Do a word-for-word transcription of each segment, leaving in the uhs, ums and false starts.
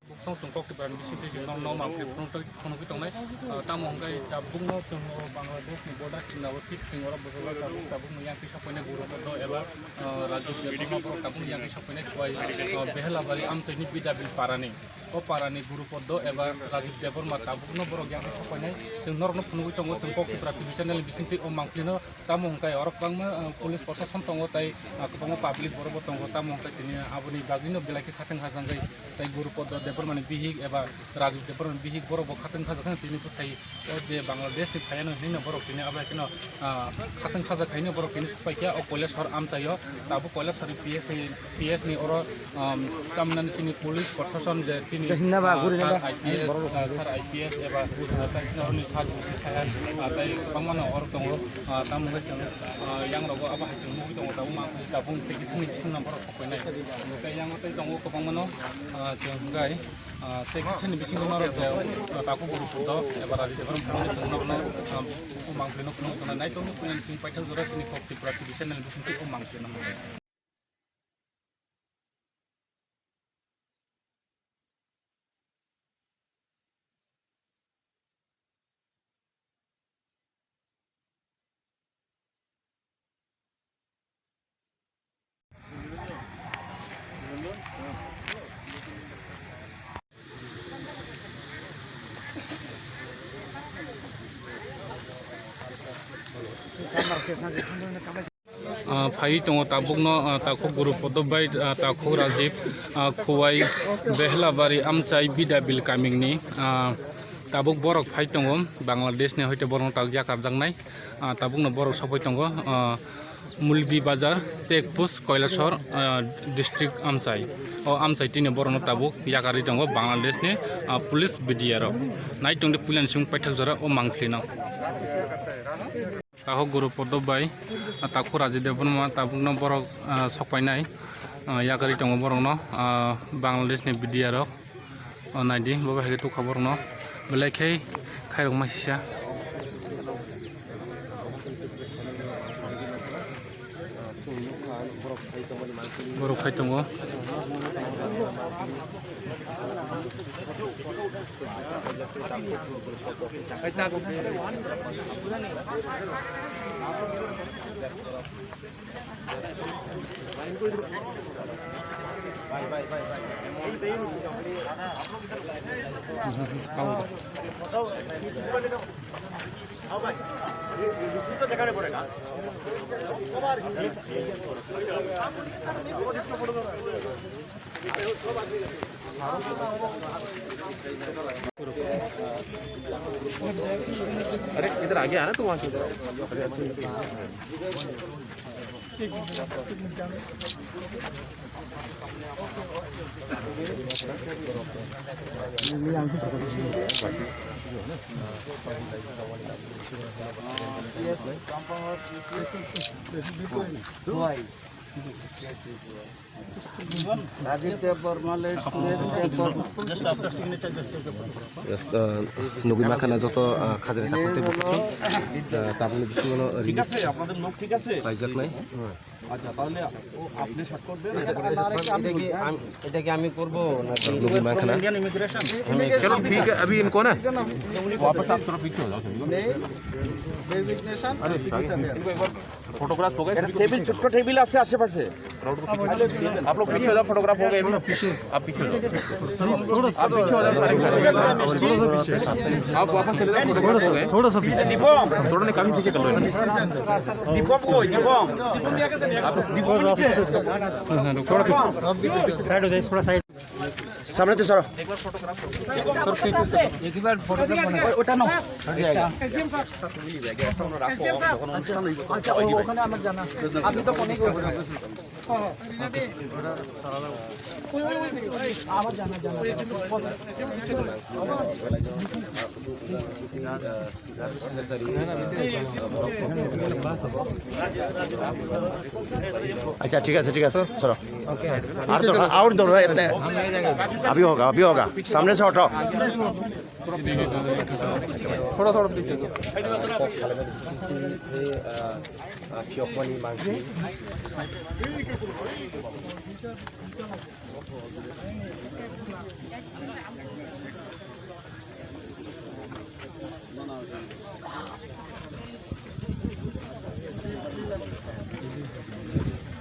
Buksong chwng kok twi barani bisingtwi chwng nok nok mangpili phunuk twi phunugwi tongnai. Ah, tamo hwnkhe tabukno chwng o Bangladesh ni border singna o thik chwng oro bwsajak tabuk tabukno yang kisa poina guru kodo eba, ah, Rajib Debbarma borok tabukno yang kisa poina kuai, ah, Behelabari amchaini Bidabil parani. O parani guru poddo eba Rajib Debbarma tabukno borok yang kisa poinai chwng norokno phunugwi tongo chwng kok twi bara T V channel ni bisingtwi o mangpilino. Tamo hwnkhe oro kwbangma, ah, police proshashan tongo tei, ah, kwbangma public borokbo tongo. Tamo hwnkhe tini aboni bagwino belai khe khatung hajangwi tei guru poddo Debbarmani bihik eba Rajib Debbarmani bihik borokbo khatung hajak kheno tini bwsai o je Bangladesh ni phaiano hinwi borok tini abo hai kheno, ah, khatung hajak khaino borok tini sokpaikha o Koilashahar amchaio. Tabuk Koilashahar ni P S ni, P S ni oro, um, tamnani chini police proshashan je chini, ah, sir I P S, ah, sir I P S eba, ah, tei chini oroni sir B C sayan, ah, tei kwbangmano oro tongo. Ah, tamo hwnkhe chwng, ah, yang rogo abo hai chwng nugwi tongo, tabuk ma, tabuk tei kisa ni bising number rok sokphainai. Tei yang tei tongo kwbangmano, ah, chwng hwnkhe, ah, tei kisa ni bisingo norok je, ah, takhuk guru puto eba Rajib Debbarma phunuknai chwng norokno, ah, o mangpili no phunukgwi tongnai. Naitokni puila ni simi paithak jora chini kok Tripura T V channel bisingtwi o mangpili no. Ah, phaiwi tongo tabukno, ah, takhuk guru Podo bai, ah, takhuk Rajib, ah, Khuwai Behlabari amchai Bidabil kamingni, ah, tabuk borok phai tongo Bangladesh ni, hoite borokno tabuk yakarjaknai, ah, tabukno borok sokphai tongo, ah, Mulbi Bazar check post Koilashahar, ah, district amchai. O amchai tini borokno tabuk yakarwi tongo Bangladesh ni, ah, police B D R rok. Nai tongdi puilani simi paithak jora o mangpili no. Takhuk guru Podo bai, ah, takhuk Rajib Debbarma tabukno borok, ah, sokpainai, ah, yakarwi tongo borokno, ah, Bangladesh ni B D R rok. O naidi, bo bai hai khe tukha borokno belai khe khairokma sisa. Borok khai tongo. अरे, इधर आगे आना, तो वहाँ से। Yes, uh, nugui makhana joto, uh, khajani takhuk tei bukhuk, uh, tabukni bisingo no release khlaijaknai. আচ্ছা, তাহলে ও আপনি স্বাক্ষর দেন। এটা কি আমি, এটা কি আমি করবো নাকি? Nugui makhana. Chalo, thik hai, abhi inko na wapas aap thora piche ho jao. Designation. Photograph ho gaye? একটা টেবিল, ছোট্ট টেবিল আছে আশেপাশে। आप लोग पीछे हो जाओ, फोटोग्राफ हो गए अभी। आप पीछे हो जाओ। आप पीछे हो जाओ, सारे पीछे हो जाओ। आप वापस चले जाओ, फोटोग्राफ हो गए। थोड़ा सा पीछे। थोड़ा नहीं, काफी पीछे कर लो। दीपक को, दीपक। आप दीपक को पीछे। थोड़ा पीछे। साइड हो जाइए, थोड़ा साइड। সামনে তো সরো। একবার ফটোগ্রাফ বানাই। ওটা নাও। আচ্ছা, ওখানে আমার জানা আছে। আপনি তো ফোনে করেছেন। হ্যাঁ, হ্যাঁ। ওই, ওই, ওই, ওই, ওই, আমার জানা, জানা। আচ্ছা, ঠিক আছে, ঠিক আছে, সরো। और दौड़ा, और दौड़ा इतने। अभी होगा, अभी होगा। सामने से हटो। थोड़ा, थोड़ा पीछे।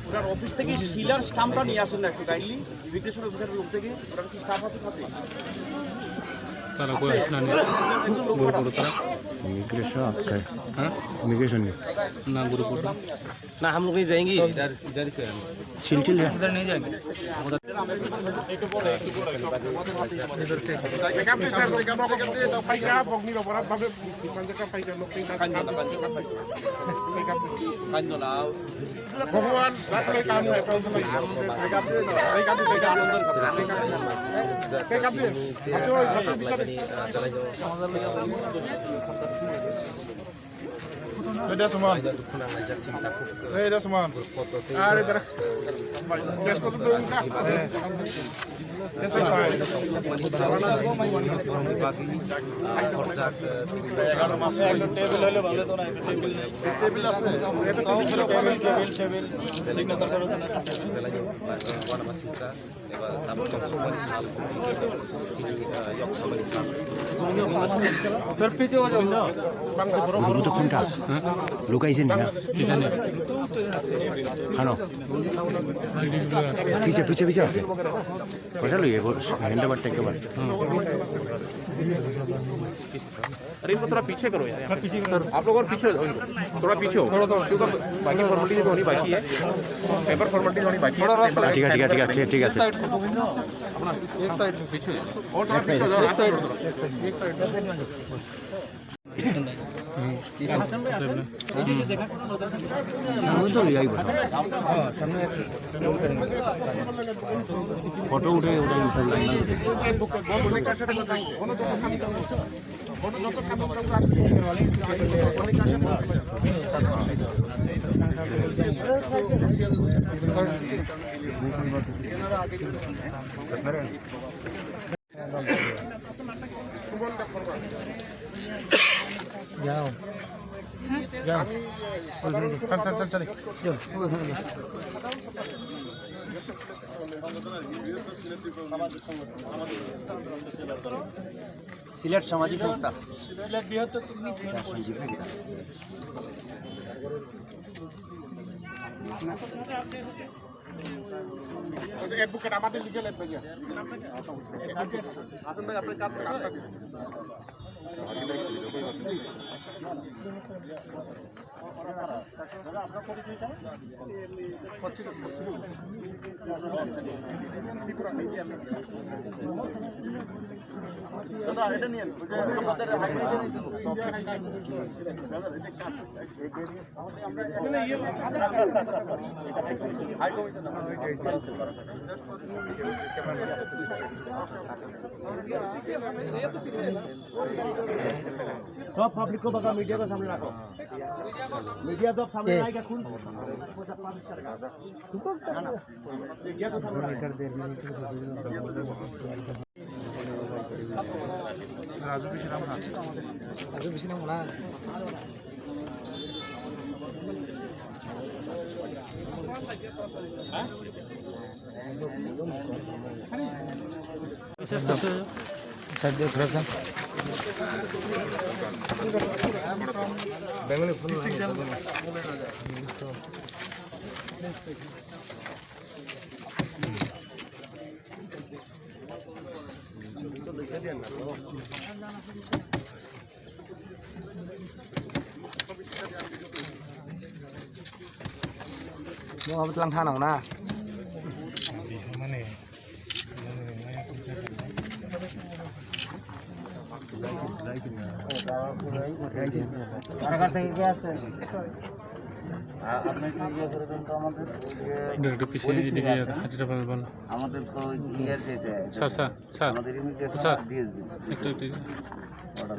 ওনার অফিস থেকে সিলার স্ট্যাম্পটা নিয়ে আসেন না একটু কাইন্ডলি, ইমিগ্রেশন অফিসার রুম থেকে। ওনার কি স্টাফ আছে সাথে? তারা কই আসলে না? একটু লোক পাঠান। Immigration, okay. হ্যাঁ? Immigration নেই। না, গ্রুপ ওটা। ना, हम लोग नहीं जाएंगे, इधर, इधर ही से हम। सिलसिल है। उधर नहीं जाएंगे। भगवान, Hey, Dasman. Hey, Dasman. Are, dara. Dasman. একটা টেবিল হলে ভালো হতো না, একটা টেবিল নেই। টেবিল আছে। একটা table, table, table, table. Signature করার জন্য একটা table. Guru to kunta? Lukai sini na? Hano. Piche, piche, piche ase. Kota lui ebo, hende bar take bar. अरे इनको थोड़ा पीछे करो यार, यहाँ पे। आप लोग और पीछे हो जाओ इनको। थोड़ा पीछे हो। क्योंकि बाकी फॉर्मेलिटीज होनी बाकी है। पेपर फॉर्मेलिटीज होनी बाकी है। ठीक है, ठीक है, ठीक है, ठीक है, ठीक है। एक साइड। अपना एक साइड पीछे हो जाओ। और थोड़ा पीछे हो जाओ, रास्ता छोड़ दो। एक साइड। फोटो उठे, उठे, जाओ। जाओ। चल, चल, चल, चल। जाओ। সিলেট সামাজিক সংস্থা। সিলেট বৃহত্তর তুমি এটা সঞ্জীব নাকি এটা? অ্যাডভোকেট আমাদের লিগ্যাল অ্যাডভাইজার। আসুন ভাই, আপনার কার্ড, কার্ডটা দিন। দাদা, এটা নিন, ওই যে আমাদের হাই কমিশন। सब पब्लिक को बता, मीडिया को सामने रखो। मीडिया जब सामने आएगा, कौन पब्लिश करेगा? मीडिया को सामने रखो। राजू भी नाम ना। राजू भी नाम ना। सर, दो थोड़ा सा। बेंगली फूल। Mo abo tlang thanao na. একটু পিছিয়ে এদিকে হাজিরা বল, বল। আমাদের তো ইয়ার যেতে হয়। Sir, sir, sir. আমাদের ইমিগ্রেশন স্যার, আর ডিএসবি। একটু, একটু। অর্ডার।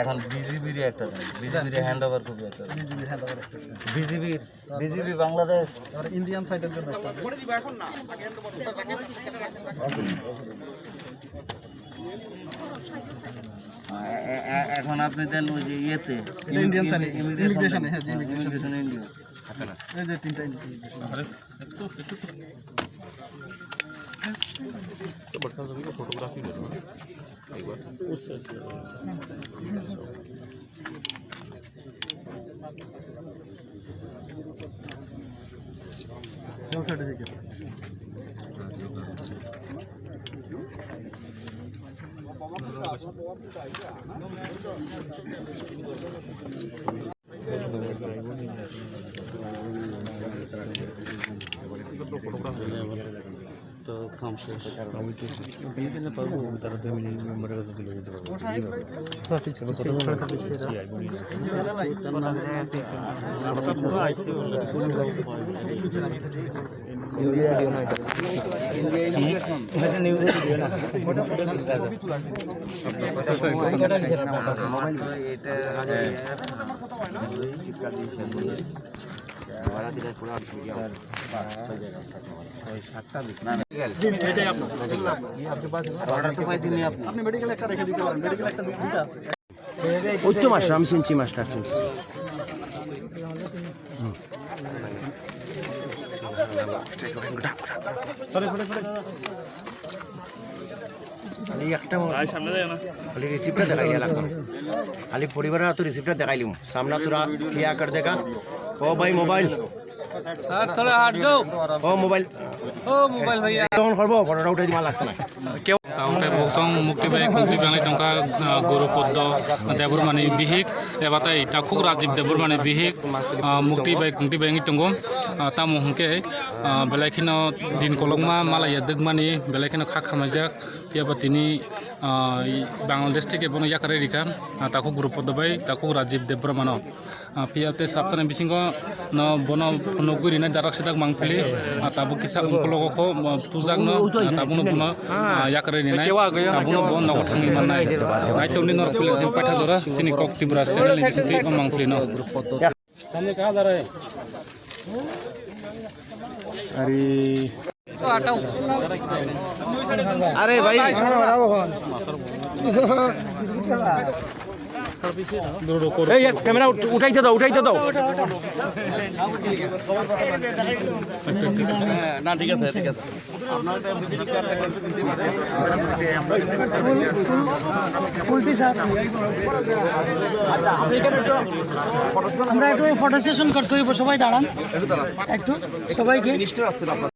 এখন বিজিবির একটা দেন, বিজিবির হ্যান্ড ওভার কপি একটা দেন। বিজিবির হ্যান্ড ওভার একটা দেন। বিজিবির, বিজিবি বাংলাদেশ। আর ইন্ডিয়ান সাইডের জন্য একটা দেন। এ-, এ-, এ-, এখন আপনি দেন ওই যে ইয়েতে, এটা ইন্ডিয়ান সাইডে, ইমিগ্রেশন, ইমিগ্রেশনে, হ্যাঁ, যে ইমিগ্রেশন। ইমিগ্রেশনে ইন্ডিয়া। এই যে তিনটা ইমিগ্রেশন। চল সার্টিফিকেট। তো কাম শেষ। আমি কি, তুমি কিন্তু পারবো, তারা দুই মিনিট মেম্বারের কাছে তুলে দিতে পারবো। অর্ডার তো পাইছেন আপনি। আপনি মেডিকেল একটা রেখে দিতে পারেন, মেডিকেল একটা দুটো আছে। ওই তো মাস্টার, আমি চিনছি মাস্টার, চিনছি। হুম। খালি একটা বার। ভাই, সামনে যাও না। খালি রিসিপ্টটা দেখাই গেলাম। খালি পরিবারের হাতে রিসিপ্টটা দেখাইলিম। সামনে তোরা ক্লিয়ার কর দেগা। ও ভাই, মোবাইল। স্যার, থোড়া হাট যাও। ও মোবাইল। ও মোবাইল ভাইয়া। তখন করবো, ফটোটা উঠে দিবা লাগতো না। Tamo tei bosong mukti bai khungti bangwi tongkha, ah, Guru Poddo Debbarmani bihik, eba tei takhuk Rajiv Debbarmani bihik, ah, mukti bai khungti bai wngwi tongo. Ah, tamo hwnkhe, ah, belai kheno din kolokma malaiya dwkmani, belai kheno kha khamaijak, phiya ba tini, ah, Bangladesh theke bono yakarwi rikha, ah, takhuk Guru Poddo bai takhuk Rajiv Debbarmano. Ah, phiya tei sabsani bisingo no bono phunugwi rinai darak sidak mangpili, ah, tabuk kisa ungkologo kho, ah, tujakno, ah, tabukno bono, ah, yakarwi rinai, tabukno bo nogo thangwi mannai. Naitokni norok puila sini paitha jora, chini Kok Tripura channel ni bisingtwi o mangpilino. Are. আরে ভাই। এই এক ক্যামেরা উঠ-, উঠাইতে দাও, উঠাইতে দাও। না, ঠিক আছে, ঠিক আছে। আমরা একটু ফটো সেশন করতে হইব, সবাই দাঁড়ান একটু, সবাইকে।